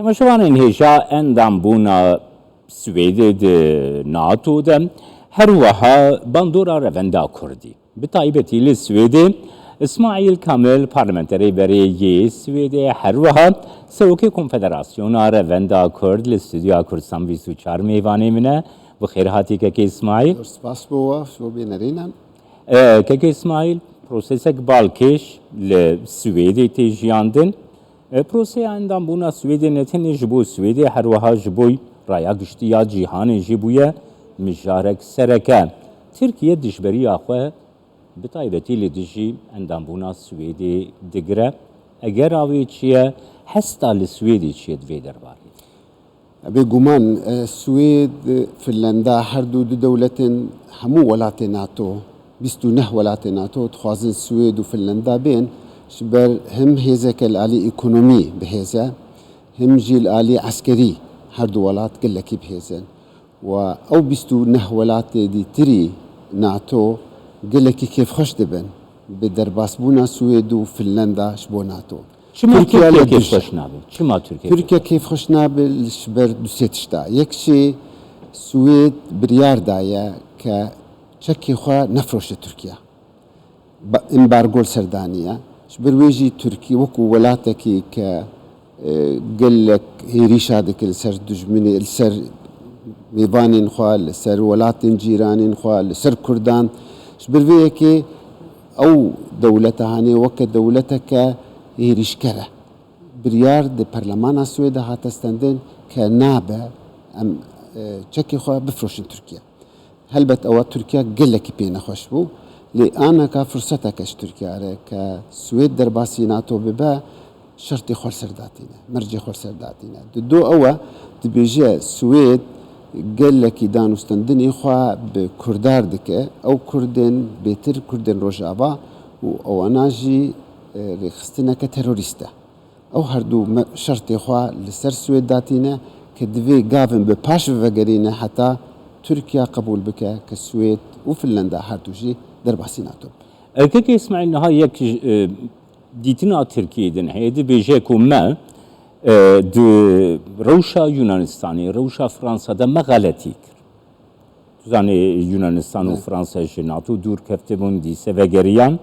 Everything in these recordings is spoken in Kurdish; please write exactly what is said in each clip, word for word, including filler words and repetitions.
Temaşevanên hêja, endambûna Swêdê di NATO de her wiha bandora revenda Kurdî, bi taybetî li Swêdê, Îsmaîl Kamil, parlamenterê berê yê Swêdê, her wiha serokê Konfederasyona Revenda Kurd li Stûdyoya Kurdistan bîst û çar mêvanê min e. Bi xêr hatî kekê Îsmaîl. Zor spas bo we, ji bo bênerînan. E, kekê Îsmaîl, prosesek balkêş li Swêdê tê jiyandin. E, proseya endambûna Swêdê ne tenê ji bo Swêdê, her wiha ji bo raya giştî ya cîhanê jî bûye mijarek sereke. Tirkiye dijberiya xwe bi taybetî li dijî endambûna Swêdê digire. Egera wê çi ye? Hesta li Swêdê çi ye di vê derbarê? Bêguman, e, Swêd, Finlanda, her du du dewletên hemû welatê NATO, bîst û neh welatê NATO dixwazin Swêd û Finlanda bên, ji ber him hêzeke li alî ekonomî bi hêz e, him jî li alî eskerî her du welat gelekî bi hêz in. Û ew bîst û neh welatê dîtirî NATO gelekî kêfxweş dibin bi derbasbûna Swêd û Finlanda ji bo NATO. Çima Tirkiye Tirkiye li dij e. Kêfxweş nabe? Çima Tirkiye Tirkiye kêfxweş nabe ji ber du sê tişta. Yek jî Swêd biryar daye ke çekê xwe nefroşe Tirkiye. Ba-, embargo li ser daniye. Ji ber wê jî Tirkiye wekû welatekî ke, e, gelek hêrîşa dike li ser dijminê, li ser mêvanên xwe, li ser welatên cîranên xwe, li ser Kurdan. Ji ber vê yekê ew dewleta hanê weke dewleteke hêrîşker e. Biryar di perlemana Swêde hate stendin ke nabe em, e, çekê xwe bifroşin Tirkiye. Helbet ewa Tirkiye gelekî pê nexweş bû. Lê aneka firseteke ji Tirkiye re ke Swêd derbasî NATO bibe, şertê xwe li ser datîne, mercê xwe li ser datîne. Di do ew e, dibêje Swêd gelekî danûstendinê xwe bi Kurdar dike. Ew Kurdên bêtir Kurdên Rojava û ewana jî, e, rêxistineke terorîst e. Ew her du me-, şertê xwe li ser Swêd datîne ke divê gavin bi paş ve vegerîne heta Tirkiye qebûl bike ke Swêd û Finlanda her du jî derbasî NATO bin. Erkekê Îsmaîl, niha yek, e, dîtina Tirkiyê din heye, dibêje ku me, e, di rewşa Yunanistanê, rewşa Fransa de me xeletî kir. Tu zanî Yunanistan û Fransa ji NATO dûr keftibûn, dîse vegeriyan.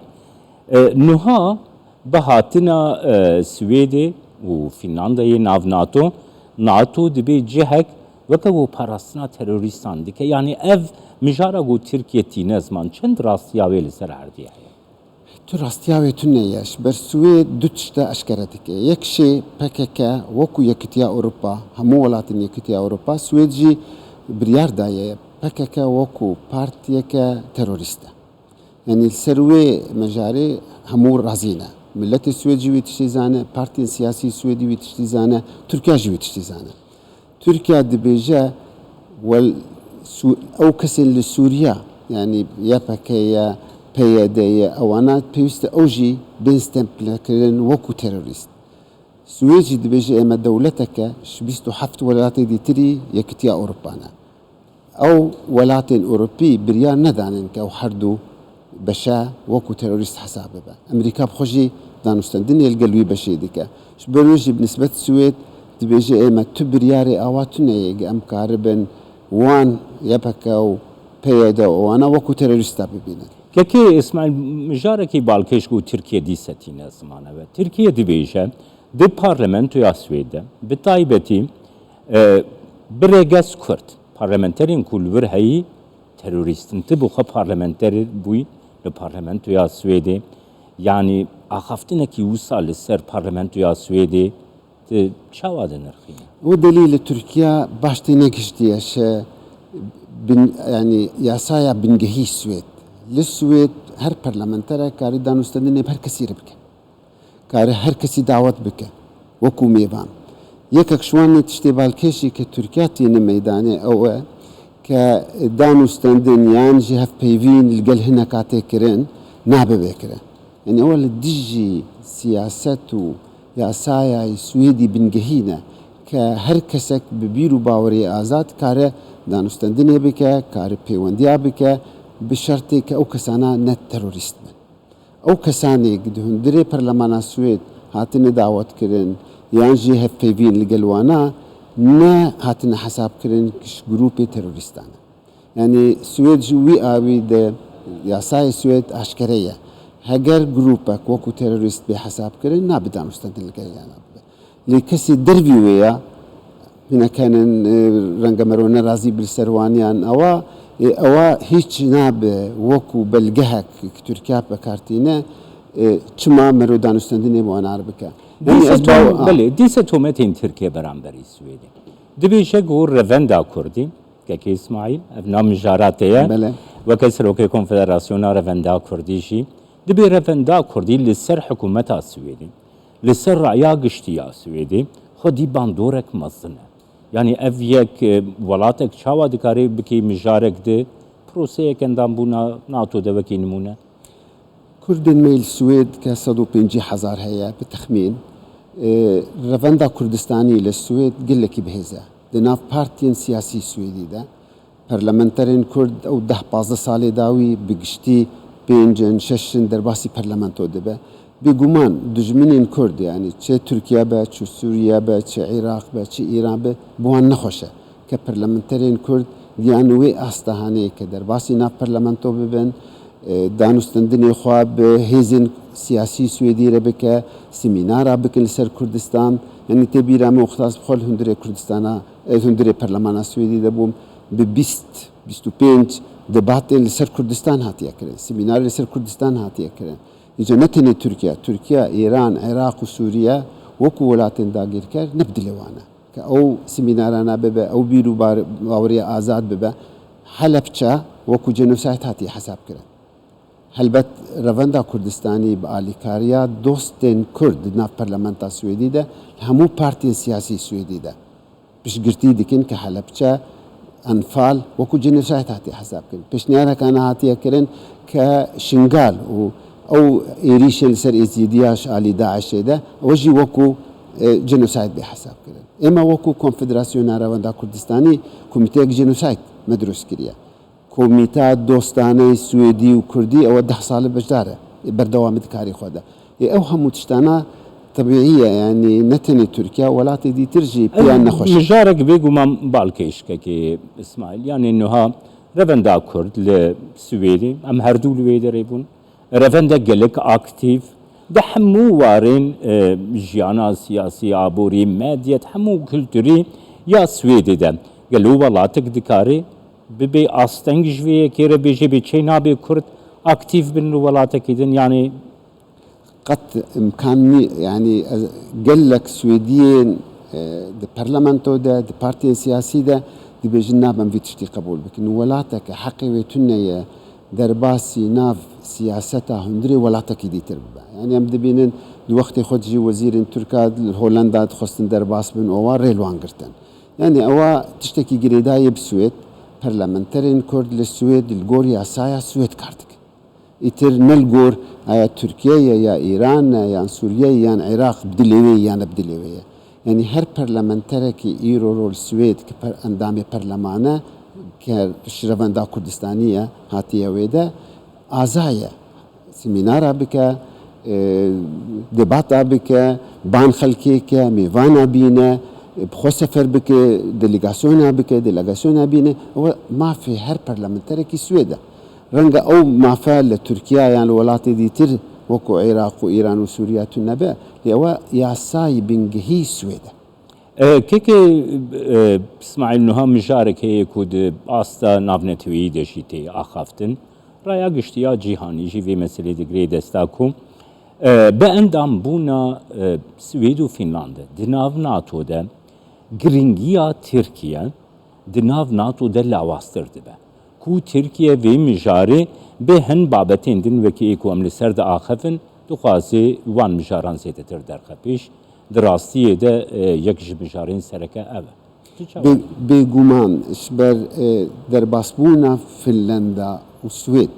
E, niha bi hatina, e, Swêdê û Fînlandayê nav NATO, NATO dibê cihek weke ku parastina terorîstan dike. Yanî ev mijara ku Tirkiye tîne ziman, çend rastiya wê li ser erdê heye? Tu rastiya wê tune ye. Ji ber Swêd du tişta eşkere dike. Yek jî P K K wekû Yekîtiya Ewropa, hemû welatên Yekîtiya Ewropa, Swêd jî biryar daye P K K wekû partiyeke terorîst e. Yanî li ser wê mejarê hemû razî ne. Miletê Swêd jî wî tiştî zane, partiyên siyasî Swêdî wî tiştî zane, Tirkiye jî wî tiştî zane. Tirkiye dibêje, wel, Sû-, ew kesên li Sûriye, yanî Y P G ye, P Y D ye, ewana pêwîst e ew jî bên stemple kirin wekû terorîst. Swêd jî dibêje, ême dewleteke ji bîst û heft welatê dîtirî Yekîtiya Ewropa ne. Ew welatên Ewropî biryar nedanin ke ew her du beşe wekû terorîst hesab bibe. Amerîka bi xwe jî danûstendinê li gel wî beşê dike. Ji ber wê jî bi nisbet Swêd dibêje, ême tu biryarê awa tune ye, em karibin wan Y P G û P Y D û wana wekû terorîsta bibînin. Kekê Îsmaîl, mijarekî balkêş ku Tirkiye dîse tîne ziman e. Tirkiye dibêje, di parlamentoya Swêd de, bi taybetî, e, bi rêgez Kurd, parlamenterên ku li wir heyî, terorîst in. Tu bi xwe parlamenter bûyî li parlamentoya Swêdê. Yanî axaftinekî wisa li ser parlamentoya Swêdê tu çawa dinirxînî? Wê delî li Tirkiye baş tê negihiştiye ji bin, yanî yasaya bingehî Swêd. Li Swêd her parlamenterek karî danûstendinê bi her kesî re bike. Kare her kesî dawet bike wekû mêvan. Yekek ji wan tiştê balkêşî ke Tirkiye tîne meydanê ew e ke danûstendin yan jî hevpeyvîn li gel hineka tê kirin nabe vê kirin. Yanî ew li dijî siyaset û yasaya Swêdî bingehî ne ke her kesek bi bîr û bawerê azad kare danûstendinê bike, kare pêwendiya bike, bi şertê ke ew kesana ne terorîst bin. Ew kesanê di hundirê perlemana Swêd hatine dawetkirin, Yan jî hevpeyvîn li gel wana ne hatine hesabkirin ji grûpê terorîstan e. Yanî Swêd ji wî awî de yasayê Swêd aşkere ye. Heger grûpek wekû terorîst bê hesabkirin, nabe danûstendin li gel yana bibe. Lê kesê dervî wê ya, hinek henin, e, renge mero nerazî bi li ser wan yan ewa, e, ewa hîç nabe wekû belgehek ki Tirkiye bi kar tîne, e, çima mero danûstendinê bi wan ar bike. Yanî Dîsa ez Tom, baw-, a. Belê, dîsa tometên Tirkiye beramberî Swêdê. Dibêje ku revenda Kurdî, Kekê Îsmaîl, ev na mijara te ye. Belê. Weke Serokê Konfederasyona Revenda Kurdî jî, dibê revenda Kurdî li ser hikûmeta Swêdê, li ser raya giştî ya Swêdê xwedî bandorek mezin e. Yanî ev yek, e, welatek çawa dikare bikê mijarek di proseyek endambûna NATO de wekî nimûne? Kurdên me li Swêd ke sed û pêncî hezar heye, bi texmîn, e, revenda Kurdistanî li Swêd gelekî bihêz e. Di nav partiyên siyasî Swêdî de, parlamenterên Kurd ew deh pazdeh salê dawî bi giştî pênc in, şeş in derbasî parlamento dibe. Bêguman dijminên Kurd, yanî çi Tirkiye be, çi Sûriye be, çi Iraq be, çi Îran be, bi wan nexweş e. Ke parlamenterên Kurd giyan wê asta hane ke derbasî nav parlamento bibin, e, danûstendinê xwe bi hêzên siyasî Swêdî re bike, semînara bikin li ser Kurdistan. Yanî tê bîra min, wexta ez bi xwe li hundirê Kurdistana, e, hundirê Perlemana Swêdî de bûm, bi bîst, bîst û pênc debatên li ser Kurdistan hatiye kirin, semînarê li ser Kurdistan hatiye kirin. Îca ne tenê Tirkiye, Tirkiye, Îran, Iraq û Sûriye wekû welatên dagîrker ne bi dilê wan e. Ke ew semînarana bibe, ew bîr û bar-, baweriya azad bibe, Helebçe wekû jenosayt hatiye hesab kirin. Helbet revenda Kurdistanî bi alîkariya dostên Kurd di nav Parlamenta Swêdî de, li hemû partiyên siyasî Swêdî de piştgirtî dikin ke Helebçe, Enfal wekû jenosayt hatiye hesab kirin. Pêşniyareka ne hatiye kirin ke Şingal û ew êrîşên li ser Êzîdiya ji alî DAIŞê de, ew jî wekû, e, jenosayt bê hesab kirin. Ême wekû Konfederasyona Revenda Kurdistanî komîteyek jenosayt me dirust kiriye. Komîta Dostaneyê Swêdî û Kurdî ew deh sal e beşdar e, ê berdewam bide karê xwe de. Ê ew hemû tiştana tebîî ye, yanî ne tenê Tirkiye, welatê dîtir jî pê yan nexweş e. Mijarek bêguman balkêş, Kekê Îsmaîl. Yanî niha revenda Kurd li Swêdê, em her du li wê derê bûn. Revende gelek aktîf, di hemû warên, e, jiyana siyasî, aborî, medyet, hemû kulturî ya Swêdê de. Gelo welatek dikare bibê asteng ji vê yekê re bêje, bê çê nabê Kurd aktîf bin li welatekî din? Yanî qet imkan nî, yanî ez, gelek Swêdiyên, e, di parlamento de, di partiyên siyasî de dibêjin nabin vî tiştî qebûl bikin. Welateke heqê wê tune ye, derbasî nav siyaseta hundirê welatekî dîtir bibe. Yanî em dibînin di wextê xwe de jî wezîrên Tirka li Holenda dixwestin derbas bin, û ewa rê li wan girtin. Yanî ewa tiştekî girêdayî bi Swêd, parlamenterên Kurd li Swêd li gor yasaya Swêd kar dikin. Îtir ne li gor aya Tirkiye ye, ya Îran e, yan Sûriye ye, yan Iraq, bi dilê wê ye, yan ne bi dilê wê ye. Yanî her parlamenterekî îro rol Swêd ki per-, endamê perleman e, ke ji revenda Kurdistanî ye, hatiye wê de, aza ye. Semînara bike, e, debata bike, ban xelkê ke, mêvana bîne, e, bi xwe sefer bike, delegasyona bike, delegasyona bîne. Ew mafê her parlamenterekî Swêd e. Renge ew mafe li Tirkiye yan li welatê dîtir wekû Iraq û Îran û Sûriye tune be, lê ew yasayî bingehî Swêd e. E, kekê, e, Îsmaîl, niha mijarek heye ku di asta navneteweyî de jî tê axaftin. Raya giştî ya cîhanî jî vê meselê digirê desta ku, e, bi endambûna, e, Swêd û Fînlande di nav NATO de giringiya Tirkiye di nav NATO de lawaztir dibe. Ku Tirkiye vê mijarê bi hin babetên din wekî ê ku em li ser diaxivin, dixwaze wan mijaran zêdetir derxe pêş. Di rastiyê de, e, yek ji mijarên sereke ev e. Tu çawa Bê-, dibînî? Bêguman ji ber, e, derbasbûna Finlanda û Swêd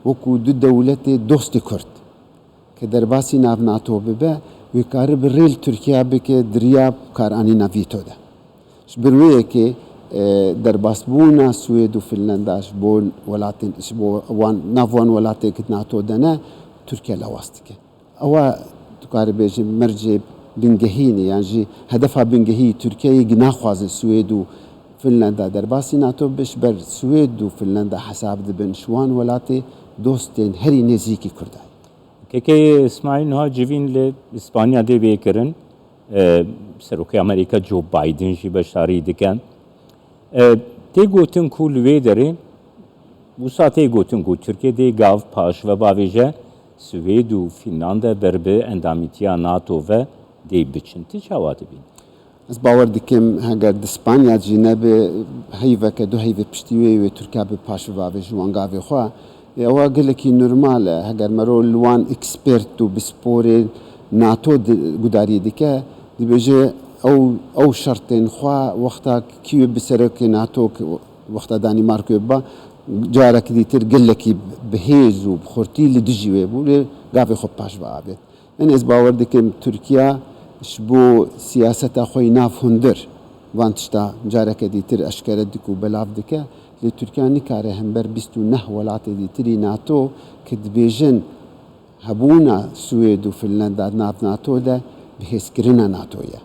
wekû du dewletê dostê Kurd, ke derbasî nav NATO bibe, wê karibe rê li Tirkiye bike di riya karanîna vîto de. Ji ber wê yekê, e, derbasbûna Swêd û Finlanda ji bo welatên, ji bo wan, nav wan welatê ke NATO de ne, Tirkiye lawaz dike. Ewa dikare bêje mercê bingehî ne, yan jî hedefa bingehî Tirkiyeyê naxwaze Swêd û Finlanda derbasî NATO bibe, ji ber Swêd û Finlanda hesab dibin ji wan welatê dostên herî nêzîkî Kurda ye. Kekê Îsmaîl niha civîn li Îspanya dê bê kirin. E, Serokê Amerîka Joe Biden jî beşdarî dike. E, tê gotin ku li wê derê, wisa tê gotin ku Tirkiye dê gav paş ve bavêje, Swêd û Fînlanda ber bi endamîtiya NATO ve dê biçin. Tu çawa dibînî? Ez bawer dikim, heger di Spanya jî nebe, heyveke du heyvê piştî wê wê Tirkiya bi paş ve bavêje wan gavê xwe. Ê, ewa gelekî normal e. Heger mero li wan ekspert û pisporên NATO di, gudarî dike, dibêje ew, ew şertên xwe wexta Kîev bi serokê NATO ki wexta Danîmarkê ba, carek dîtir gelekî bi hêz û bi xurtî li dijî wê bû, lê gavê xwe paş ve avêt. Yanî ez bawer dikim Tirkiya ji bo siyaseta xwe yî nav hundir van tişta careke dîtir eşkere dike û belav dike. Lê Tirkiya nikare hember bîst û neh welatê dîtirî NATO ki dibêjin hebûna Swêd û Finlanda nav NATO de bihêzkirina NATO ye.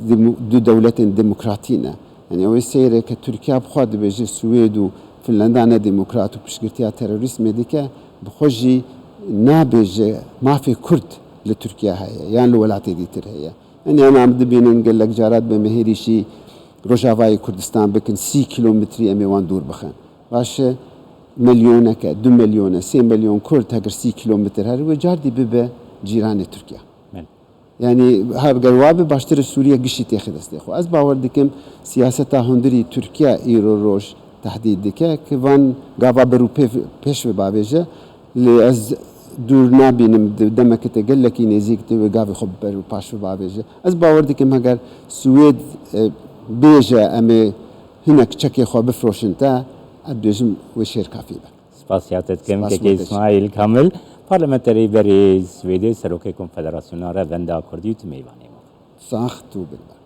Demo- du dewletên demokratî ne. Yanî ew ê seyre ke Tirkiya bi xwe dibêje Swêd û Finlanda ne demokrat û piştgirtiya terorîzmê dike, bi xwe jî nabêje mafê Kurd li Tirkiya heye yan li welatê dîtir heye. Yanî em, em dibînin gelek cara dibe me hêrîşî Rojavayê Kurdistan bikin, sî kîlometrî em ê wan dûr bixin. Baş e, milyoneke, du milyon e, sê milyon Kurd heger sî kîlometr her wê car dî bibe cîranê Tirkiya. Belê. Yanî heger wa be baştir e Sûriye giştî têxe destê xwe. Ez bawer dikim siyaseta hundirî Tirkiye îro roj tehdîd dike ki van gava ber û pê-, pêş ve bavêje. Lê ez dûr nabînim di demeke te gelekî nêzîk de wê gavê xwe ber û paş ve bavêje. Ez bawer dikim heger Swêd, e, bêje em ê hinek çekê xwe bifroşin te, ez dibêjim wê şêr kafî be. Spasiya te dikim. Spas Kekê Îsmaîl Kamil, parlamenterê berê Swêdê, Serokê Konfederasyona Revenda Kurdî û tu mêvanê me. Sax tu bin.